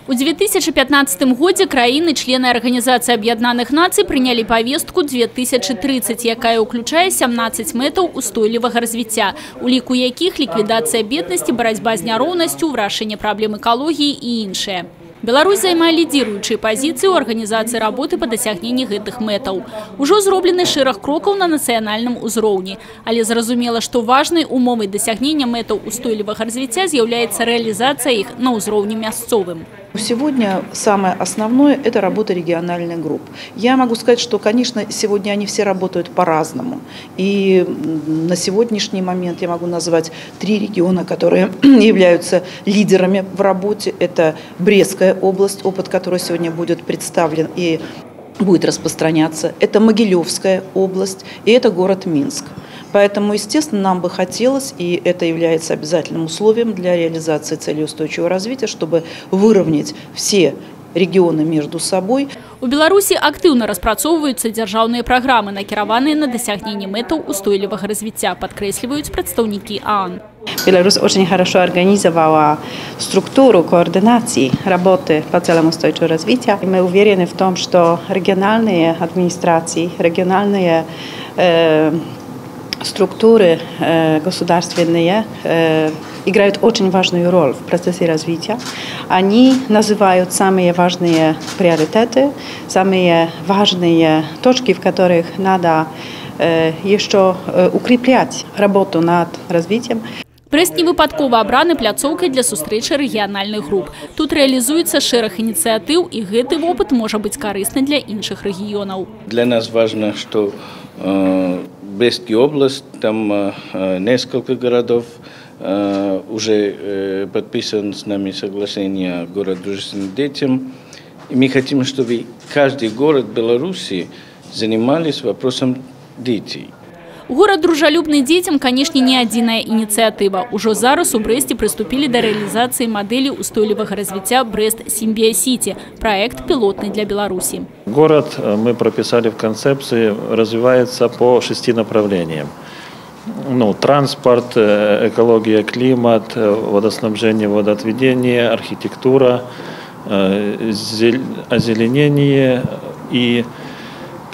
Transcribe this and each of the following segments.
У 2015 годзе краіны, члены Арганізацыі Аб'яднаных Нацый, прынялі павестку 2030, якая ўключае 17 мэтаў устойлівага развіцця, у ліку якіх ліквідацыя беднасці, барацьба з няроўнасцю, вырашэнне праблем экалогіі і іншае. Беларусь займае лідзіруючыя пазіцыі ў арганізацыі работы па дасягненні гэтых мэтаў. Ужо зроблены шэраг крокаў на нацыянальным узроўні. Але зразумела, што важнай умовай дасягнення мэтаў устойлівага развіцця з'яўляецца рэалізацыя іх на ўзроўні мясцовым. Сегодня самое основное – это работа региональных групп. Я могу сказать, что, конечно, сегодня они все работают по-разному. И на сегодняшний момент я могу назвать три региона, которые являются лидерами в работе. Это Брестская область, опыт которой сегодня будет представлен и будет распространяться. Это Могилевская область и это город Минск. Поэтому, естественно, нам бы хотелось, и это является обязательным условием для реализации цели устойчивого развития, чтобы выровнять все регионы между собой. У Беларусі актыўна распрацоўваюцца дзяржаўныя праграмы, накіраваныя на дасягненне мэтаў устойлівага развіцця, падкрэсліваюць прадстаўнікі ААН. Беларусь очень хорошо организовала структуру координации работы по целям устойчивого развития. И мы уверены в том, что региональные администрации, региональные структуры государственные играют очень важную роль в процессе развития. Они называют самые важные приоритеты, самые важные точки, в которых надо еще укреплять работу над развитием. Брэст не выпадкова абраны пляцоўкай для сустрэчы рэгіянальных груп. Тут рэалізуецца шэраг ініцыятыў, і гэты вопыт можа быць карысны для іншых рэгіёнаў. Для нас важно, что Брестская область, там несколько городов, уже подписан с нами соглашение «Город дружественный детям». И мы хотим, чтобы каждый город Беларуси занимались вопросом детей. Горад, дружалюбны дзецям, канешне, не адзіная ініцыятыва. Ужо зараз у Брэсце прыступілі да рэалізацыі мадэлі устойлівага развіцця Брэст Сімбіясіці. Праект пілотны для Беларусі. Город мы прописали в концепции, развивается по шести направлениям. Ну, транспорт, экология, климат, водоснабжение, водоотведение, архитектура, озеленение и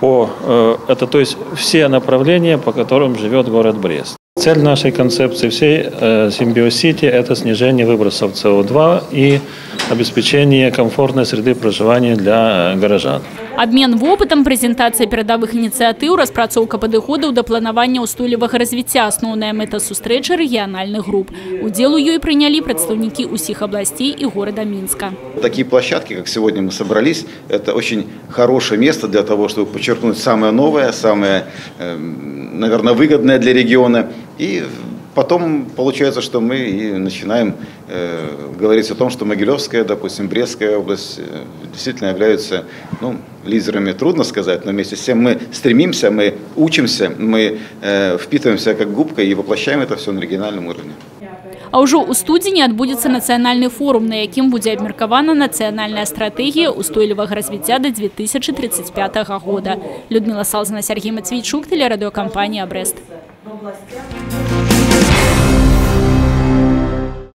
это, то есть, все направления, по которым живет город Брест. Цель нашей концепции всей Симбиосити – это снижение выбросов СО2 и обеспечение комфортной среды проживания для горожан. Абмен вопытам, прэзентацыя перадавых ініцыятыў, распрацоўка падыходаў да планавання ўстойлівага развіцця – асноўная мэта сустрэчы рэгіянальных груп. Удзел у ёй прынялі прадстаўнікі ўсіх абласцей і горада Мінска. Такие площадки, как сегодня мы собрались, это очень хорошее место для того, чтобы подчеркнуть самое новое, самое, наверное, выгодное для региона. И потом получается, что мы и начинаем говорить о том, что Могилевская, допустим, Брестская область действительно являются, ну, лидерами, трудно сказать, но вместе с тем мы стремимся, мы учимся, мы впитываемся как губка и воплощаем это все на региональном уровне. А ўжо ў студзені адбудзецца нацыянальны форум, на якім будзе абмеркавана нацыянальная стратэгія устойлівага развіцця да 2035 года. Людміла Салзна, Сяргей Мацвейчук, тэлерадыёкампанія «Брэст».